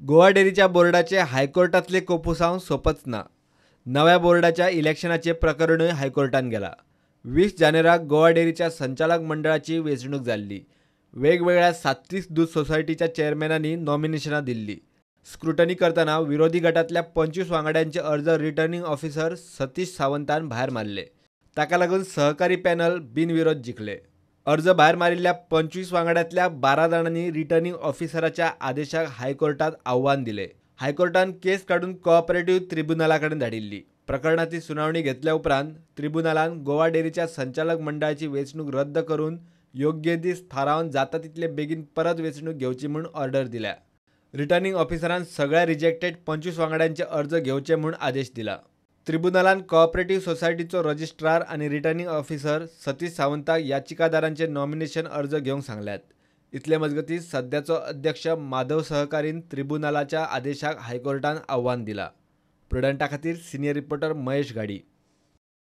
गोवा डेरीच्या बोर्डाचे हायकोर्टांतले कोफुसांव सोंपच ना. नव्या बोर्डाच्या इलेक्शनाचे प्रकरणूय हायकोर्टान गेला. 20 जानेराक गोवा डेरीच्या संचालक मंडळाची वेंचणूक जाल्ली. वेगवेगळ्या 37 दूद सोसायटीच्या चेअरमॅनांनी नॉमिनेशनां दिल्ली. स्क्रुटनी करतना विरोधी गटांतल्या 25 वांगड्यांचे अर्ज रिटर्निंग ऑफिसर सतीश सावंतान भायर मारले. ताका लागून सहकारी पॅनल बिनविरोध जिखले. अर्ज भायर मारिल्ल्या 25 वांगड्यांतल्या 12 जाणांनी रिटर्निंग ऑफिसराच्या आदेशाक हायकोर्टात आव्हान दिले. हायकोर्टान केस काडून कोऑपरेटिव्ह त्रिब्युनला कडेन धाडिल्ली. प्रकरणाची सुनावणी घेतल्या उपरांत त्रिब्युनलान गोवा डेरीच्या संचालक मंडळाची वेंचणूक रद्द करून योग्य दीस थारावन जाता तितले बेगीन परत वेंचणूक घेवची म्हूण ऑर्डर दिल्या. रिटर्निंग ऑफिसरान सगळ्या रिजेक्टेड 25 वांगड्यांचे अर्ज घेवचे म्हूण आदेश दिला. त्रिब्युनलान कोऑपरेटिव्ह सोसायटीचो रजिस्ट्रार आनी रिटर्निंग ऑफिसर सतीश सावंताक याचिकादारांचे नॉमिनेशन अर्ज घेवंक सांगल्यात. इतले मजगतीं सद्याचो अध्यक्ष माधव सहकारीन त्रिब्युनलाच्या आदेशाक हायकोर्टान आव्हान दिला. प्रुडंटा खातीर सिनियर रिपोर्टर महेश घाडी.